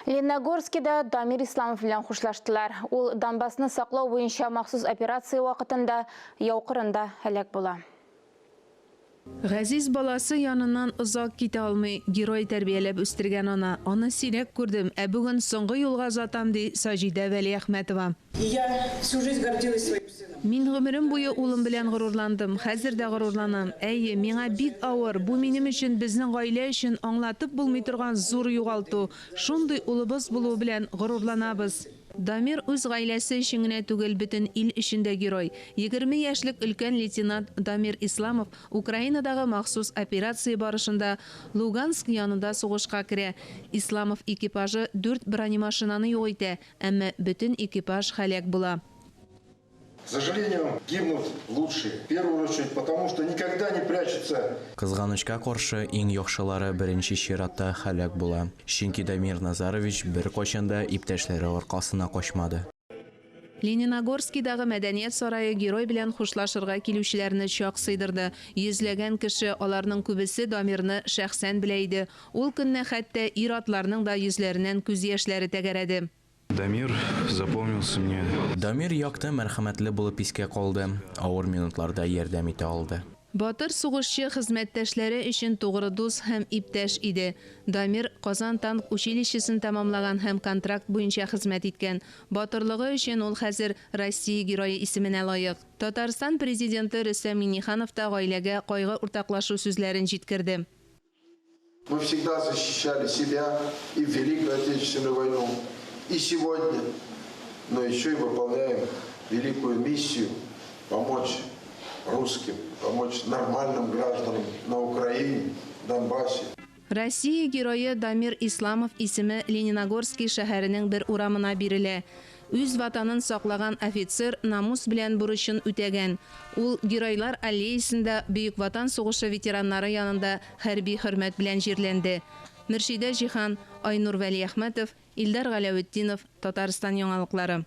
Лениногорскида Дамир Исламов белән хушлаштылар. Ул Донбассны саклау буенча махсус операция вакытында яу кырында һәлак була. Газиз баласы яныннан озак китә алмый, герой тәрбияләп үстергән ана. Аны сирәк күрдем, ә бүген соңгы юлга озатам, ди Саҗидә Вәлиәхмәтова. И я всю жизнь гордилась своим сыном. Мин гомерем буе улым белән горурландым, хәзер дә горурланам. Әйе, миңа бик авыр, бу минем өчен, безнең гаилә өчен аңлатып булмый торган зур югалту. Шундый улыбыз булуы белән горурланабыз. Дамир үз гаиләсе өчен генә түгел, бөтен ил өчен дә герой. 20 яшьлек өлкән лейтенант Дамир Исламов Украинадагы махсус операция барышында Луганск янында сугышка керә. Исламов экипажы дүрт бронемашинаны юк итә, әмма бөтен экипаж һәлак була. К сожалению, гибнут лучшие. В первую очередь потому, что никогда не прячутся. Кызганычка каршы, иң яхшылары беренче чиратта һәлак була. Чөнки Дамир Назарович беркайчан да иптәшләре аркасына качмады. Лениногорскидагы Мәдәният сарае герой белән хушлашырга килүчеләрне чак сыйдырды. Йөзләгән кеше, аларның күбесе Дамирны шәхсән белә иде. Ул көнне хәтта ир-атларның да йөзләреннән күз яшьләре тәгәрәде. Дамир запомнился мне. Дамир якты, мәрхәмәтле булып искә калды, авыр минутларда ярдәм итә алды. Батыр сугышчы хезмәттәшләре өчен тугры дус һәм иптәш иде. Дамир Казан танк училищесын тәмамлаган һәм контракт буенча хезмәт иткән. Батырлыгы өчен ул хәзер Россия Герое исеменә лаек. Татарстан Президенты Рөстәм Миңнеханов та гаиләгә кайгы уртаклашу сүзләрен җиткерде. Мы всегда защищали себя и в Великую Отечественную войну, и сегодня, но еще и выполняем великую миссию помочь русским, помочь нормальным гражданам на Украине, Донбассе. Россия Герое Дамир Исламов исеме Лениногорский шәһәренең бер урамына бирелә. Үз ватанын саклаган офицер намус белән бурычын үтәгән. Ул Геройлар аллеясында Бөек Ватан сугышы ветераннары янында хәрби хөрмәт белән җирләнде. Мөршидә Җиһан, Айнур Вәлиәхмәтов, Илдар Галәветдинов, Татарстан яңалыклары.